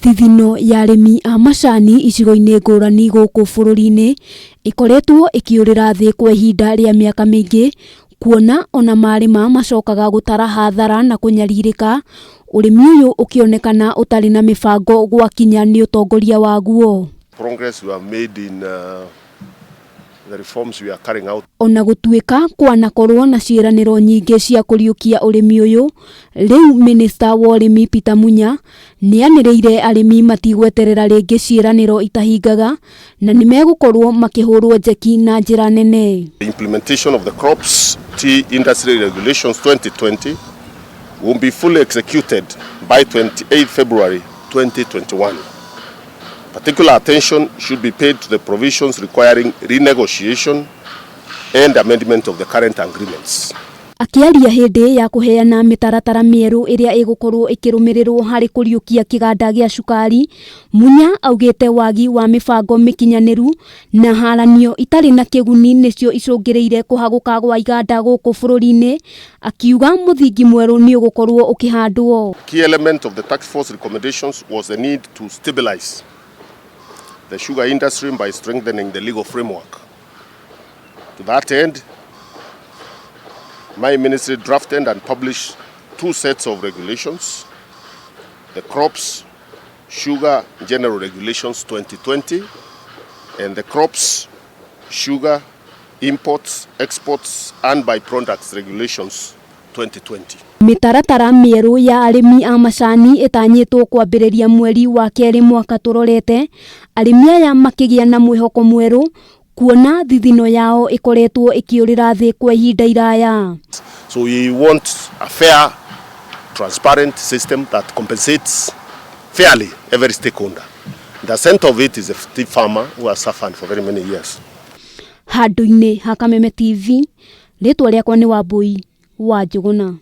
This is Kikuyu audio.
Thithino ya arĩmi a macani icigo-inĩ ngũrani gũkũ bũrũri-inĩ ĩkoretwo ĩkĩũrĩra thĩ kwa ihinda rĩa mĩaka mĩingĩ, kuona ona marĩma macokaga gũtara hathara na kũnyarirĩka, ũrĩmi ũyũ ũkĩonekana ũtarĩ na mĩbango gwakinya nĩ ũtongoria waguo. Progress we have made in the reforms we are carrying out. Ona gũtuĩka kwanakorwo na ciĩranĩro nyingĩ cia kũriũkia ũrĩmi ũyũ, rĩu minista wa ũrĩmi Peter Munya nĩanĩrĩire arĩmi matigweterera rĩngĩ ciĩranĩro itahingaga na nĩmegũkorwo makĩhũrwo njeki na njĩra nene. The implementation of the Crops Tea Industry Regulations 2020 will be fully executed by 28 February 2021. Particular attention should be paid to the provisions requiring renegotiation and amendment of the current agreements. Akĩaria hĩndĩ ya kũheana mĩtaratara mĩerũ ĩrĩa ĩgũkorwo ĩkĩrũmĩrĩrwo harĩ kũriũkia kĩganda gĩa cukari, Munya augĩte wagi wa mĩbango mĩkinyanĩru na haranio itarĩ na kĩguni nĩcio icũngĩrĩire kũhagũka gwa iganda gũkũ bũrũri-inĩ, akiuga mũthingi mwerũ nĩ ũgũkorwo ũkĩhandwo. Key element of the task force recommendations was the need to stabilize the sugar industry by strengthening the legal framework. To that end, my ministry drafted and published two sets of regulations, the Crops Sugar General Regulations 2020 and the Crops Sugar Imports, Exports and Byproducts Regulations 2020. Mĩtaratara mĩerũ ya arĩmi a macani ĩtanyĩtwo kwambĩrĩria mweri wa kerĩ mwaka tũrorete, arĩmi aya makĩgĩa na mwĩhoko mwerũ kuona thithino yao ĩkoretwo ĩkĩũrĩra thĩ kwa ihinda iraya. So we want a fair, transparent system that compensates fairly every stakeholder. The center of it is the tea farmer who has suffered for very many years. Handũ-inĩ ha Kameme TV, rĩtwa rĩakwa nĩ Wambui wa Njũgũna.